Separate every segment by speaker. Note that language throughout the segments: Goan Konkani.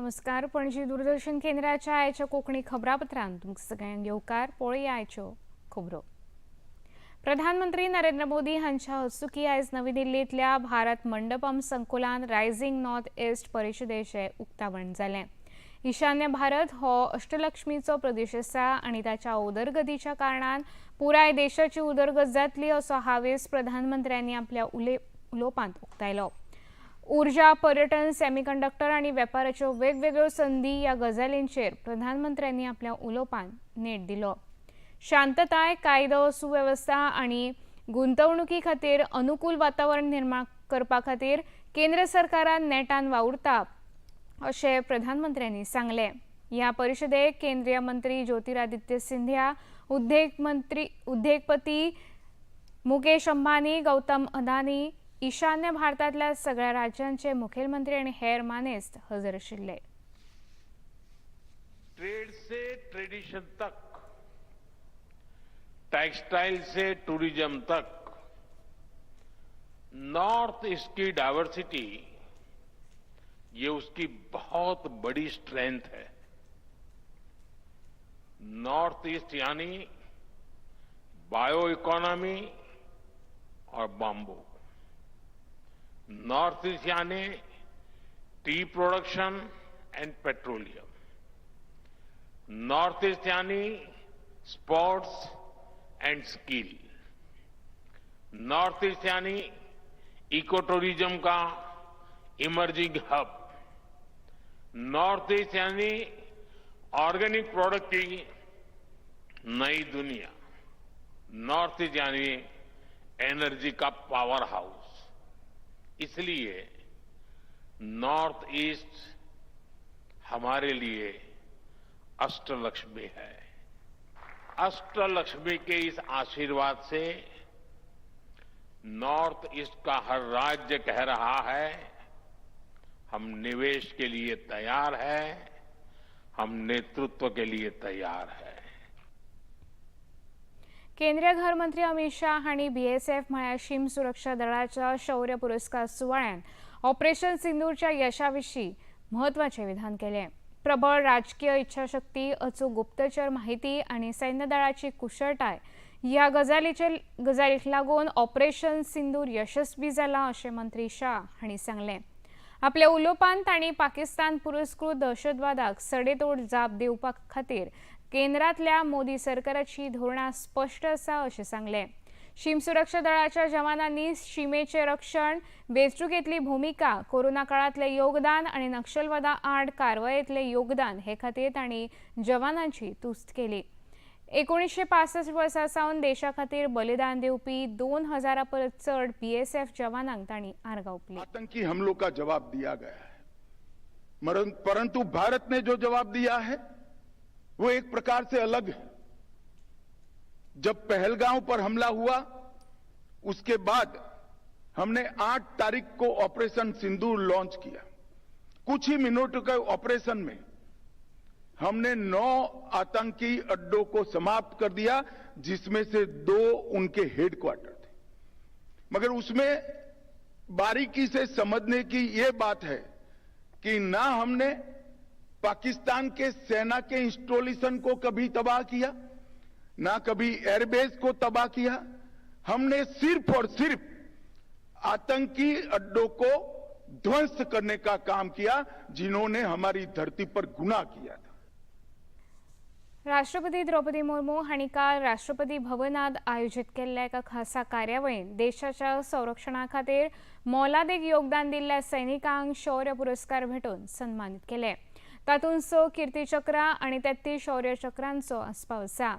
Speaker 1: नमस्कार, पणजी दूरदर्शन केंद्राच्या आयच्या कोंकणी खबरापत्रांत तुमकां सगळ्यांक येवकार. पळोवया आयच्यो खबरो. प्रधानमंत्री नरेंद्र मोदी हांच्या हस्तुकी आयज नवी दिल्लींतल्या भारत मंडपम संकुलान रायझिंग नॉर्थ ईस्ट परिशदेचें उक्तावण जालें. ईशान्य भारत हो अष्टलक्ष्मीचो प्रदेश आसा आनी ताच्या उदरगतीच्या कारणान पुराय देशाची उदरगत जातली असो हावेस प्रधानमंत्र्यांनी आपल्या उलोवपांत उक्तायलो. ऊर्जा, पर्यटन, सेमीकंडक्टर आनी वेपाराच्यो वेगवेगळ्यो संदी ह्या गजालींचेर प्रधानमंत्र्यांनी आपल्या उलोवपांत नेट दिलो. शांतताय, कायदो सुवेवस्था आनी गुंतवणुकी खातीर अनुकूल वातावरण निर्माण करपा खातीर केंद्र सरकारान नेटान वावुरता अशें प्रधानमंत्र्यांनी सांगलें. ह्या परिशदेक केंद्रीय मंत्री ज्योतिरादित्य सिंधिया, उद्देग मंत्री उद्देगपती मुकेश अंबानी, गौतम अदानी, ईशान्य भारतांतल्या सगळ्या राज्यांचे मुखेलमंत्री आनी हेर मानेस्त हजर आशिल्ले.
Speaker 2: ट्रेड से ट्रेडिशन तक, टेक्सटाइल से टूरिज्म तक, नॉर्थ ईस्ट की डाइवर्सिटी, ये उसकी बहुत बड़ी स्ट्रेंथ है. नॉर्थ ईस्ट यानी बायो इकोनॉमी और बाम्बू, नॉर्थ ईस्ट यानी tea production and petroleum, north east यानी sports and skill, north east यानी इको टूरिज्म का इमर्जिंग हब, नॉर्थ ईस्ट यानी ऑर्गेनिक प्रोडक्ट की नई दुनिया, नॉर्थ ईस्ट यानी एनर्जी का पावर हाउस. इसलिए नॉर्थ ईस्ट हमारे लिए अष्टलक्ष्मी है. अष्टलक्ष्मी के इस आशीर्वाद से नॉर्थ ईस्ट का हर राज्य कह रहा है, हम निवेश के लिए तैयार है, हम नेतृत्व के लिए तैयार है.
Speaker 1: केंद्रीय घरमंत्री अमित शाह हांणी बीएसएफ म्हळ्यार शीम सुरक्षा दळाच्या शौर्य पुरस्कार सुवाळ्यात ऑपरेशन सिंदूरच्या यशा विशीं म्हत्वाचें विधान केलें. प्रबळ राजकीय इच्छाशक्ती, अचूक गुप्तचर माहिती आनी सैन्य दळाची कुशळटाय ह्या गजालीक लागून ऑपरेशन सिंदूर यशस्वी जालां अशें मंत्री शाह हांणी सांगलें. आपल्या उलोवपांत तांणी पाकिस्तान पुरस्कृत दहशतवादाक सडेतोड जाप दिवपा खातीर केंद्रांतल्या मोदी सरकाराची धोरणां स्पश्ट आसा अशें सांगलें. शीम सुरक्षा दळाच्या जवानांनी शिमेचें रक्षण, वेंचणुकेंतली भुमिका, कोरोना काळांतलें योगदान आनी नक्षलवादा आड कारवायेंतलें योगदान हे खातीर तांणी जवानांची तुस्त केली. 1965 वर्सा सावन देशा खातीर बलिदान दिवपी 2000 परस चड बीएसएफ जवानांक तांणी आर्गां ओंपली.
Speaker 3: आतंकी हमलों का जवाब दिया गया है, परंतु भारत ने जो जवाब दिया है वो एक प्रकार से अलग है. जब पहलगांव पर हमला हुआ, उसके बाद हमने 8 तारीख को ऑपरेशन सिंदूर लॉन्च किया. कुछ ही मिनटों के ऑपरेशन में हमने नौ आतंकी अड्डों को समाप्त कर दिया, जिसमें से दो उनके हेडक्वार्टर थे. मगर उसमें बारीकी से समझने की यह बात है कि ना हमने पाकिस्तान के सेना के इंस्टॉलेशन को कभी तबाह किया, ना कभी एयरबेस को तबाह किया. हमने सिर्फ और सिर्फ आतंकी अड्डों को ध्वस्त करने का काम किया, जिन्होंने हमारी धरती पर गुनाह किया था.
Speaker 1: राष्ट्रपती द्रौपदी मुर्मू हांणी काल राष्ट्रपती भवनात आयोजीत केल्ल्या एका खासा कार्यावळींत देशाच्या संरक्षणा खातीर मोलादीक योगदान दिल्ल्या सैनिकांक शौर्य पुरस्कार भेटोवन सन्मानीत केले. तातूंत स कीर्तीचक्रां आनी 33 शौर्य चक्रांचो आस्पाव आसा.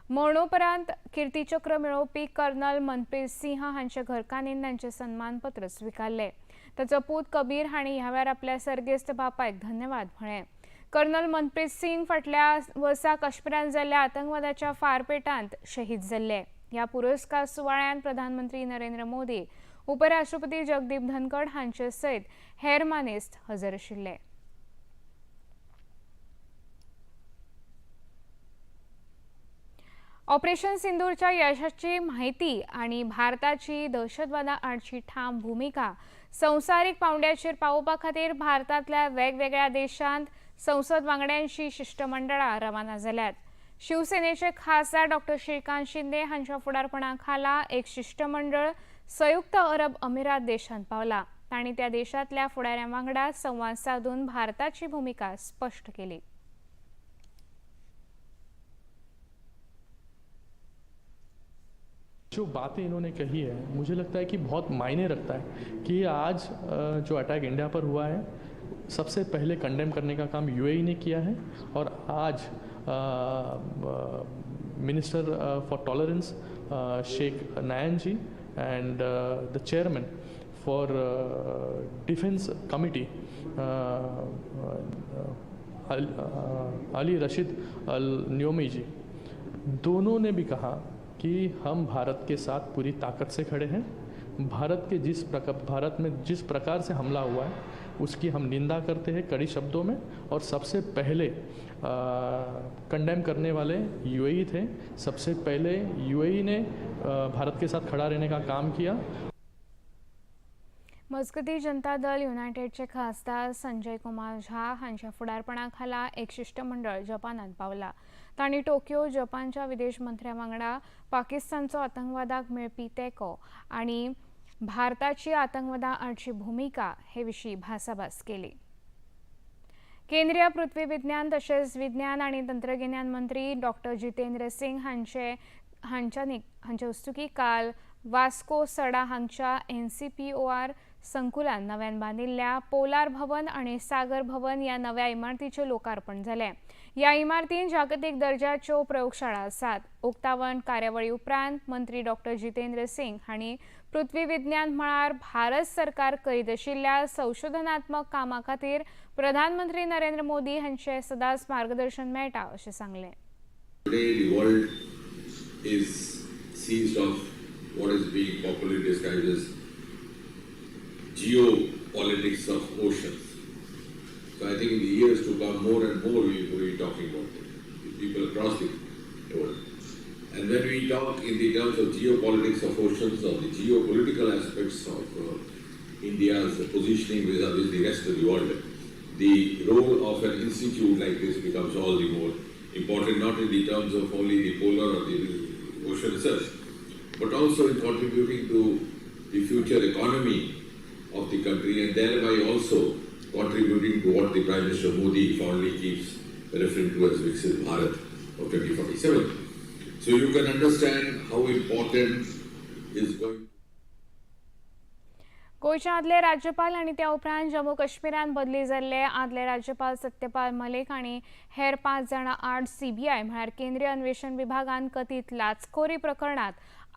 Speaker 1: मरणोपरांत कीर्तीचक्र मेळोवपी कर्नल मनप्रीत सिंह हांचे घरकान्नीन तांचे सन्मानपत्र स्विकारले. ताचो पूत कबीर हांणी ह्या वेळार आपल्या सर्गेस्त बापायक धन्यवाद म्हळें. कर्नल मनप्रीत सिंग फाटल्या वर्सा काश्मीरांत जाल्ल्या आतंकवादाच्या फारपेटांत शहीद जाल्ले. ह्या पुरस्कार सुवाळ्यांत प्रधानमंत्री नरेंद्र मोदी, उपराष्ट्रपती जगदीप धनखड हांचे सयत हेर मानेस्त हजर आशिल्ले. ऑपरेशन सिंदूरच्या यशाची माहिती आनी भारताची दहशतवादा आडची ठाम भुमिका संवसारीक पावंड्याचेर पावोवपा खातीर भारतांतल्या वेगवेगळ्या देशांत संसद वांगड्यांची शिश्टमंडळां रवाना जाल्यात. शिवसेनेचे खासदार डॉक्टर श्रीकांत शिंदे हांच्या फुडारपणा खाला एक शिश्टमंडळ संयुक्त अरब अमिरात देशांत पावला. तांणी त्या देशांतल्या फुडाऱ्यां वांगडा संवाद सादून भारताची भुमिका स्पश्ट केली.
Speaker 4: जो बातें इन्होंने कही है मुझे लगता है कि बहुत मायने रखता है कि आज जो अटैक इंडिया पर हुआ है सबसे पहले कंडेम करने का काम यूएई ने किया है और आज minister for tolerance Sheikh Nahyan ji and the chairman for defence committee Ali Rashid Al Nuaimi ji, दोनों ने भी कहा कि हम भारत के साथ पूरी ताकत से खड़े हैं. भारत में जिस प्रकार से हमला हुआ है उसकी हम निंदा करते हैं कड़ी शब्दों में और सबसे पहले कंडेम करने वाले यूएई थे. सबसे पहले यूएई ने भारत के साथ खड़ा रहने का काम किया.
Speaker 1: मजगती जनता दल युनायटेडचे खासदार संजय कुमार झा हांच्या फुडारपणा खाला एक शिश्टमंडळ जपानात पावला. तांणी टोक्यो जपानच्या विदेश मंत्र्या वांगडा पाकिस्तानचो आतंकवादाक मेळपी तेंको आनी भारताची आतंकवादा आडची भुमिका हे विशीं भासाभास केली. केंद्रीय पृथ्वी विज्ञान तशेंच विज्ञान आनी तंत्रगिन्यान मंत्री डॉक्टर जितेंद्र सिंग हांचे हस्तुकी काल वास्को सडा हांगच्या NCPOR संकुलान नव्यान बांदिल्ल्या पोलार भवन आनी सागर भवन ह्या नव्या इमारतीचें लोकार्पण जालें. ह्या इमारतीन जागतीक दर्जाच्यो प्रयोगशाळा आसात. उक्तावण कार्यावळी उपरांत मंत्री डॉक्टर जितेंद्र सिंग हांणी पृथ्वी विज्ञान मळार भारत सरकार करीत आशिल्ल्या संशोधनात्मक कामा खातीर प्रधानमंत्री नरेंद्र मोदी हांचें सदांच मार्गदर्शन मेळटा अशें सांगलें.
Speaker 5: Today the world is seized of what is being popularly described as geopolitics of oceans. So I think in the years to come, more and more we will be talking about it, the people across the world. And when we talk in the terms of geopolitics of oceans or the geopolitical aspects of India's positioning vis-a-vis the rest of the world, the role of an institute like this becomes all the more important, not in the terms of only the polar or the ocean research, but also in contributing to the future economy of the country and thereby also contributing to what the Prime Minister Modi fondly keeps referring to as Viksit Bharat of 2047. So you can understand how important is going.
Speaker 1: गोंयच्या आदले राज्यपाल आनी त्या उपरांत जम्मू काश्मीरान बदली जाल्ले आदले राज्यपाल सत्यपाल मलिक आनी हेर 5 जाणां आड सीबीआय म्हळ्यार केंद्रीय अन्वेषण विभागान कथीत लाचखोरी प्रकरणात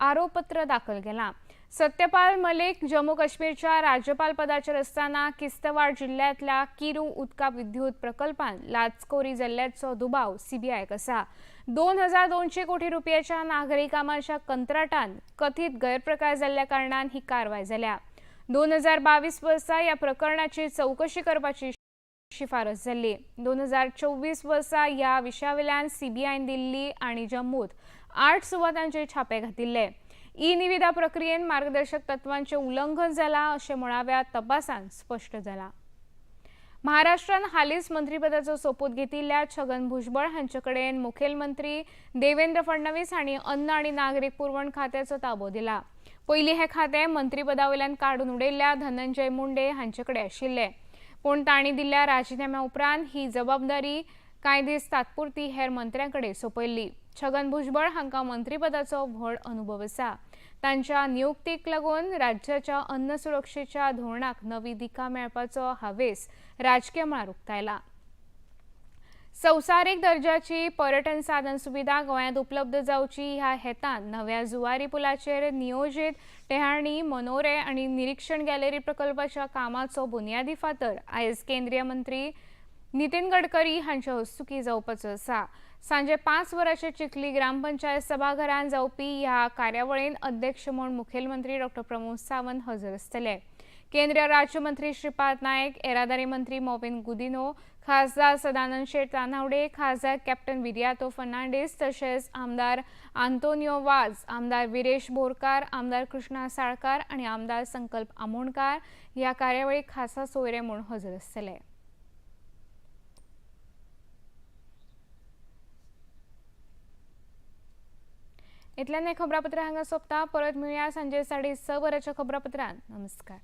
Speaker 1: आरोपपत्र दाखल केलां. सत्यपाल मलिक जम्मू काश्मीरच्या राज्यपाल पदाचेर आसतना किस्तवाड जिल्ल्यांतल्या किरू उदका विद्युत प्रकल्पान लाचखोरी जाल्ल्याचो दुबाव सीबीआयक आसा. 2200 कोटी रुपयाच्या नागरी कामाच्या कंत्राटान कथीत गैरप्रकार जाल्ल्या कारणान ही कारवाय जाल्या. 2022 वर्सा ह्या प्रकरणाची चवकशी करपाची शिफारस जाल्ली. 2024 वर्सा ह्या विशयावेल्यान सीबीआयन दिल्ली आनी जम्मूत 8 सुवातांचेर छापे घातिल्ले. ई निविदा प्रक्रियेन मार्गदर्शक तत्वांचें उल्लंघन जालां अशें मुळाव्या तपासान स्पश्ट जालां. महाराष्ट्रान हालींच मंत्रीपदाचो सोपूत घेतिल्ल्या छगन भुजबळ हांचे कडेन मुखेलमंत्री देवेंद्र फडणवीस हांणी अन्न आनी नागरीक पुरवण खात्याचो ताबो दिला. पयलीं हें खातें मंत्रीपदा वयल्यान काडून उडयल्ल्या धनंजय मुंडे हांचे कडेन आशिल्लें, पूण तांणी दिल्ल्या राजिनाम्या उपरांत ही जबाबदारी कांय दीस तात्पुरती हेर मंत्र्यां कडेन सोंपयल्ली. छगन भुजबळ हांकां मंत्रीपदाचो व्हड अनुभव आसा. तांच्या नियुक्तीक लागून राज्याच्या अन्न सुरक्षेच्या धोरणाक नवी दिका मेळपाचो हावेस राजकीय मळार उक्तायला. संवसारीक दर्जाची पर्यटन साधन सुविधा गोंयांत उपलब्ध जावची ह्या हेतान नव्या जुवारी पुलाचेर नियोजीत टेहाणी मनोरे आनी निरीक्षण गॅलरी प्रकल्पाच्या कामाचो बुन्यादी फातर आयज केंद्रीय मंत्री नितीन गडकरी हांच्या हस्तुकी जावपाचो आसा. सांजे 5 वरांचेर चिखली ग्रामपंचायत सभाघरांत जावपी ह्या कार्यावळीन अध्यक्ष म्हूण मुखेलमंत्री डॉक्टर प्रमोद सावंत हजर आसतले. केंद्रीय राज्यमंत्री श्रीपाद नायक, येरादारी मंत्री मॉविन गुदिनो, खासदार सदानंद शेट तानावडे, खासदार कॅप्टन विरियातो फर्नांडीस तशेंच आमदार आंतोनियो वाज, आमदार विरेश बोरकार, आमदार कृष्णा साळकार आनी आमदार संकल्प आमोणकार ह्या कार्यावळीक खासा सोयरे म्हूण हजर आसतले. इतल्यान हें खबरापत्र हांगा सोंपता. परत मेळया सांजे 6:30 वरांच्या खबरापत्रांत. नमस्कार.